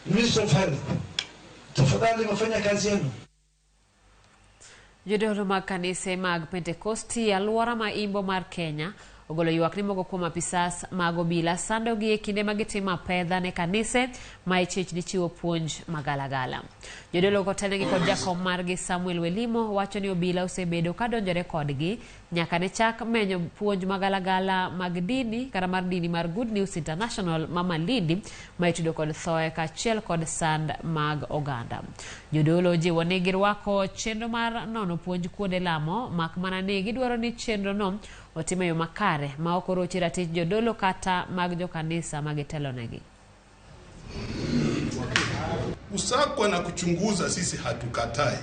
Minister of Health, tafadhali mfanya kazi yenu. Jodolo mag kanise mag Pentekosti alwora ma imbo mar Kenya ogolo ywak ni moko kuom apisas mag obila sandogi e kinde ma gitimo apedha ne kanise ma ichich ni chiwo puonj magalagala. Jodolo kotelnegi kod jakom margi Samuel Welimo wacho ni obila osebedo ka donjore kodgi nyaka ne chak menyo puonj magalagala mag dini kata mar dini mar Good News International ma Malindi ma itudo kod thoe kaachiel kod sand mag oganda. Jodolo jiwo ni girwako chenro mar nono puonj kuonde lamo mak mana ni gidwaro ni chenrono otim e yo makare ma ok orochi ratich jodolo kata mag jokanisa ma gitelonegi. Kusakwa na kuchunguza sisi hatukatai,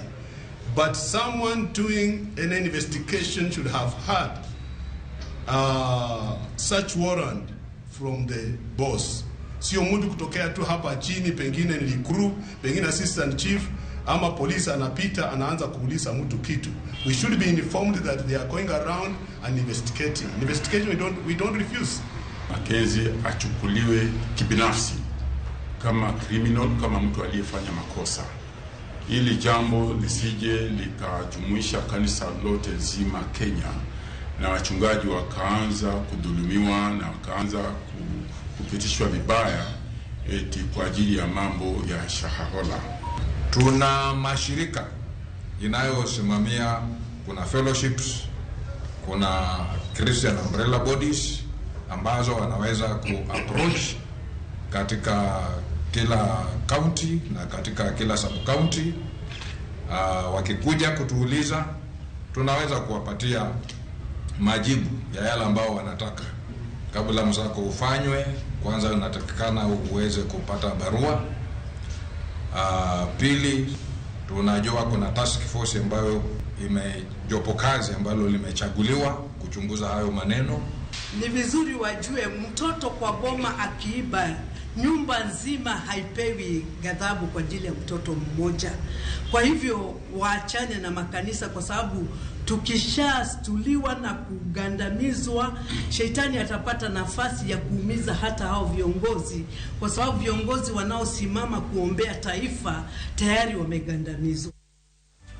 but someone doing an investigation should have had search warrant from the boss. Sio mtu kutokea tu hapa chini, pengine ni crew, pengine assistant chief ama polisi anapita anaanza kuuliza mtu kitu. We should be informed that they are going around and investigating. Investigation we don't refuse. Mackenzie achukuliwe kibinafsi kama criminal, kama mtu aliyefanya makosa, ili jambo lisije likajumuisha kanisa lote zima Kenya, na wachungaji wakaanza kudhulumiwa na wakaanza kupitishwa vibaya eti kwa ajili ya mambo ya Shakahola. Tuna mashirika inayosimamia, kuna fellowships, kuna Christian umbrella bodies ambazo wanaweza ku-approach katika kila county na katika kila sub county. Wakikuja kutuuliza, tunaweza kuwapatia majibu ya yale ambao wanataka. Kabla msako ufanywe, kwanza unatakikana uweze kupata barua. Pili, tunajua kuna task force ambayo imejopo kazi ambalo limechaguliwa kuchunguza hayo maneno. Ni vizuri wajue mtoto kwa boma akiiba, nyumba nzima haipewi ghadhabu kwa ajili ya mtoto mmoja. Kwa hivyo waachane na makanisa, kwa sababu tukishastuliwa na kugandamizwa, shetani atapata nafasi ya kuumiza hata hao viongozi, kwa sababu viongozi wanaosimama kuombea taifa tayari wamegandamizwa.